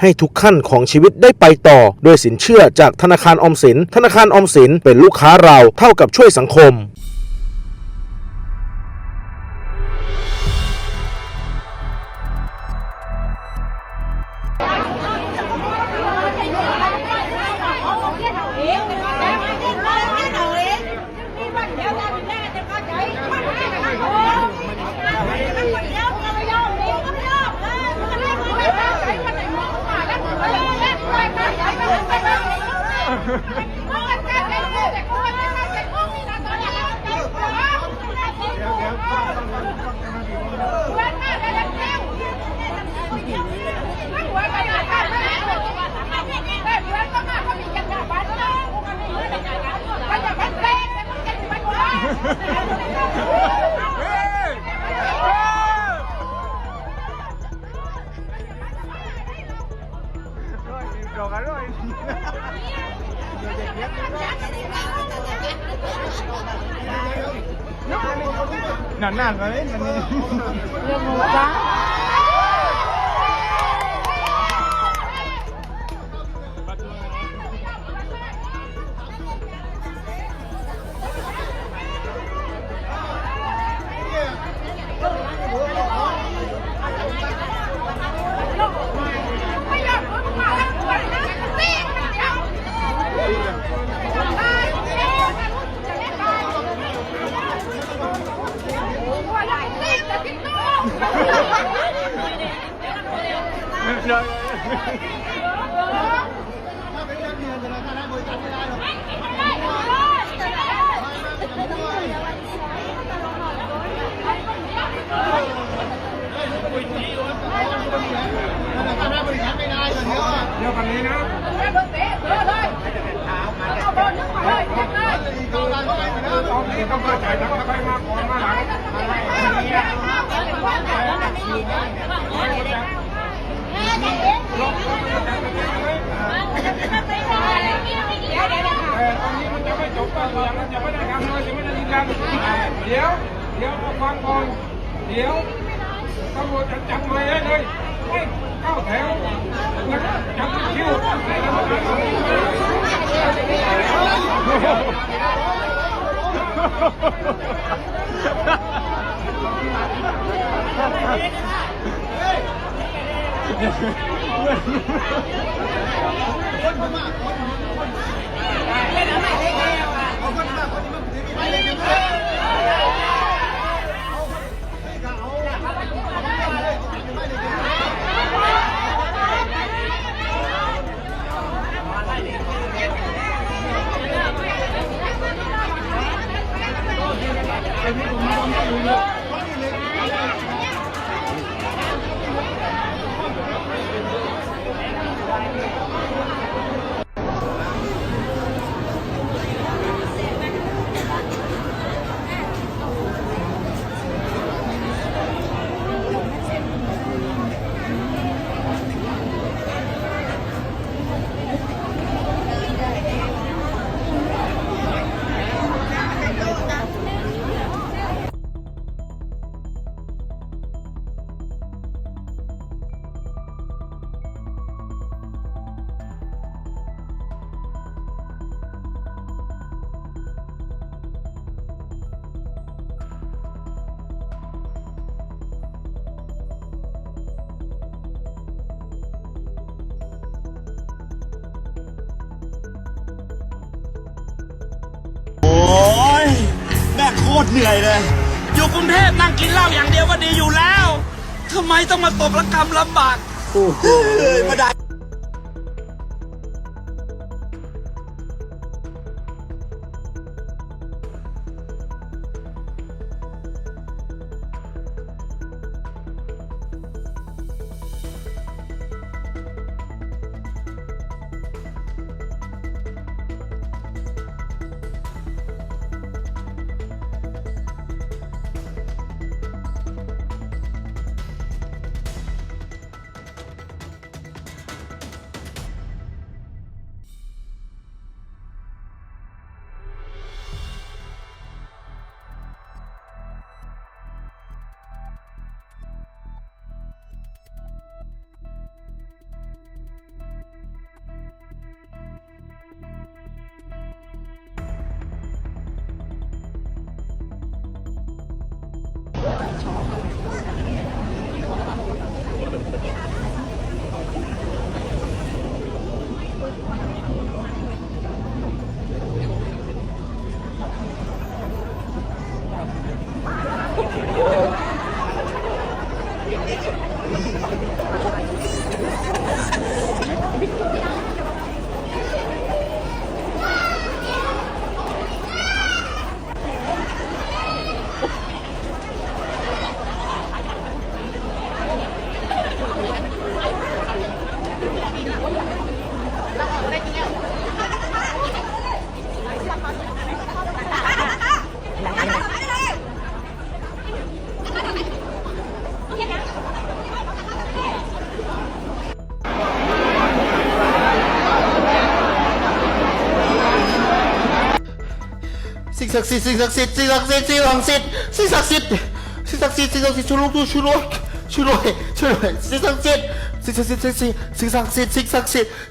ໃຫ້ທຸກຂັ້ນຂອງຊີວິດໄດ້ໄປຕໍ່ ດ້ວຍສິນເຊື່ອຈາກທະນາຄານອອມສິນ. ທະນາຄານອອມສິນເປັນລູກຄ້າລາວເທົ່າກັບຊ່ວຍສັງຄົມ. ນານໆ ມາເລີຍ ມາເລີຍ. ດຽວ ດຽວ ຟັງກ່ອນ ດຽວ ຕຳຫຼວດຈັບໃໝ່ໄດ້ເລີຍ ເຂົ້າແຖວ ຈັບຄິວ ໃຫ້ກຳມະການ ໂອ້ຍ ແບກໂຄດເໝື່ອຍເລີຍ ຢູ່ກຸງເທບນັ່ງກິນເຫຼົ້າຢ່າງດຽວກໍດີຢູ່ແລ້ວ ທຳໄມຕ້ອງມາຕົກລະກຳລຳບາກ ໂອ້ໂຫ ເອີຍ ບໍ່ໄດ້. ໂ ສິ່ງສັກສິດ ສິ່ງສັກສິດ ສິ່ງສັກສິດ ສິ່ງສັກສິດ ສິ່ງສັກສິດ ສິ່ງສັກສິດ ຊ່ວຍລູກດ້ວຍ ຊ່ວຍດ້ວຍ ຊ່ວຍດ້ວຍ ຊ່ວຍດ້ວຍ ສິ່ງສັກສິດ ສິ່ງສັກສິດ